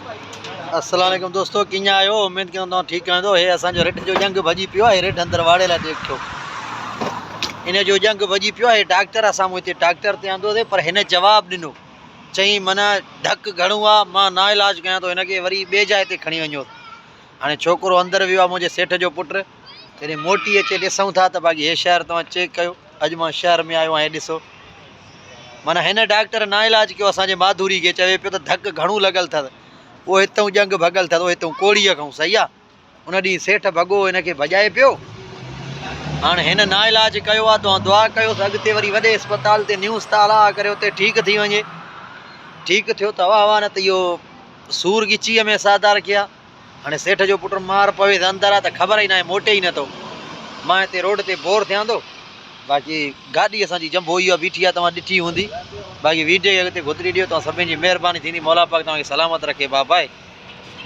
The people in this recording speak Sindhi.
السلام عليڪم دوستو ڪيئن آهيو اميد ڪيان توهان ٺيڪ آهيو هي اسان جو رڍ جو ڄنگ ڀڄي پيو آهي رڍ اندر واڙي لاء ڏيکيو ان جو ڄنگ ڀڄي پيو آهي ڊاڪٽر اسان مون هتي ڊاڪٽر تي آندو ٿي پر هن جواب ڏنو چئي معنی ڍڪ گهڻو آ مان نا علاج ڪيان ٿو هن کي وري ٻي جاء تي کڻي وڃو هاڻي ڇوڪرو اندر ويو آ منهنجي سيٺ جو پٽ جڏهن موٽي اچي ڏسون ٿا ته باقي هي شهر توهان چيڪ ڪيو اڄ مان شهر ۾ آيو آهيان ڏسو معنيٰ هن ڊاڪٽر نا علاج ڪيو اسان جي ماڌوري کي چوي پيو ته ڌڪ گهڻو لڳل اٿس اهو هتئون ڄنگهه ڀڳل اٿس اهو هتئون ڪوڙيء کان صحيح آ ان ڏينهن سيٺ ڀڳو هن کي ڀڄائي پيو هاڻ هن نا علاج ڪيو آ توهان دعا ڪيوس اڳتي وري وڏي اسپتال تي نيوس ته الله ڪري اتي ٺيڪ ٿي وڃي ٺيڪ ٿيو ته واهه واهه نه ته اهو سور ڳچيء ۾ ساڌار ڪيا هاڻي سيٺ جو پٽ مار پوي ته اندر آ ته خبر ئي ناهي موٽي ئي نٿو. مان هتي روڊ تي بور ٿيان ٿو. باقي گاڏي اسان جي جنبو اها بيٺي آ توهان ڏٺي هوندي. باقي ويڊيو کي اڳتي گهتري ڏيو توهان سڀني جي مهرباني ٿيندي مولا پاڪ توهان کي سلامت رکي بابائي.